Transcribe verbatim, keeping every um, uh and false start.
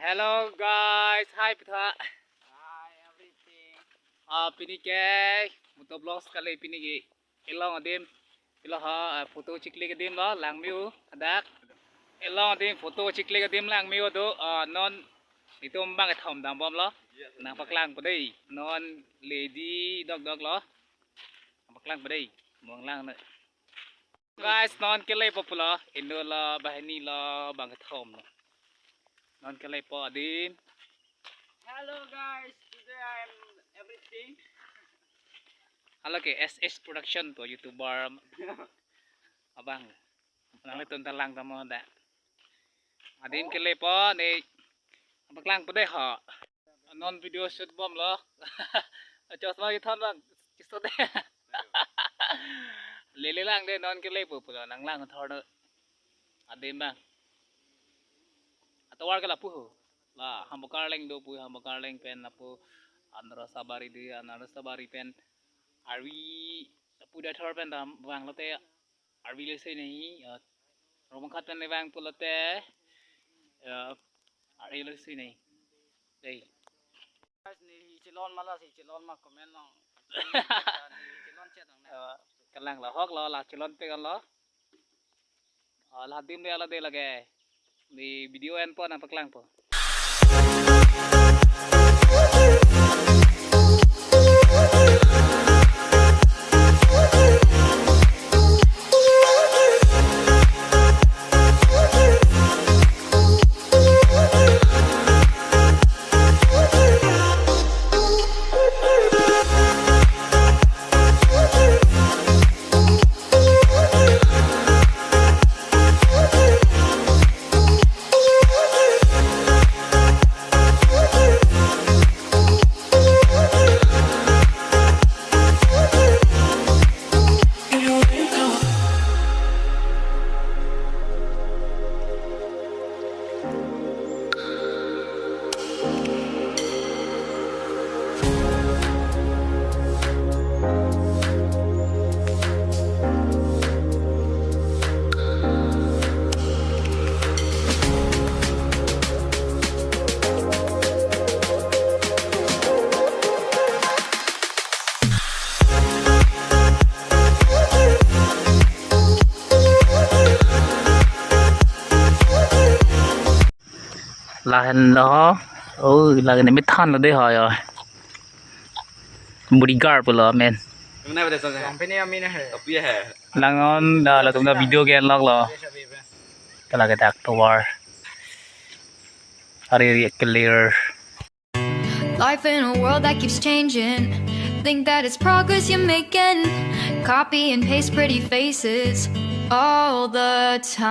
Hello guys, hi pitha. Hi everything. Ah, pini ke Motovlogs kali pini ke. Elong adim, ilo ha, ah, photo chiklik adim lo, langme-o, hadak. Elong adim photo chiklik adim langme-o do, ah, non itum bang kethom dambomlo. Nangpaklangpo dei, non lady dokdok lo. Nangpaklangpo dei, mong lang na. Guys, non kelepo pulo, inut lo, banghini lo, bang kethom lo. Non kelepo adim. Hello guys, today I'm everything. Halo ke S S Production to YouTuber abang. Nanglitum ta lang tamo da. Adim kelepo ne, paklangpo dei ho. Non video shoot bomlo. Chosma kethon bang. Chiso de. Lele lang dei, non kelepo pulo, nanglang thor no. Adim bang. Atovar ke lapu ho. La Hambokarleng do pu, Hambokarleng pen lapu Anarasabari de, Anarasabari pen Arvi lapu da thor pen dam bang lote Arvi lesi nahi, eh, Rongmangkhat pen le bang pulote, eh, Arvi lesi nahi. Dei. Guys, ne hi chelon ma, lasi chelon ma comment long. Ne hi chelon chet long ne. Eh, kalang lahok lo, la chelon pe kan lo. Oh, la adim dei, la dei lake. Ne video enpo, nangpaklangpo. Lahenlo. Oh, lahenlo, methanlo dei ho yo. Bodyguard pulo men. Company amin hai. Company hai. Lang non da latum da video ke lok lo. Kala ke dak tovar. Ari ari clear. Life in a world that keeps changing. Think that it's progress you're making. Copy and paste pretty faces all the time.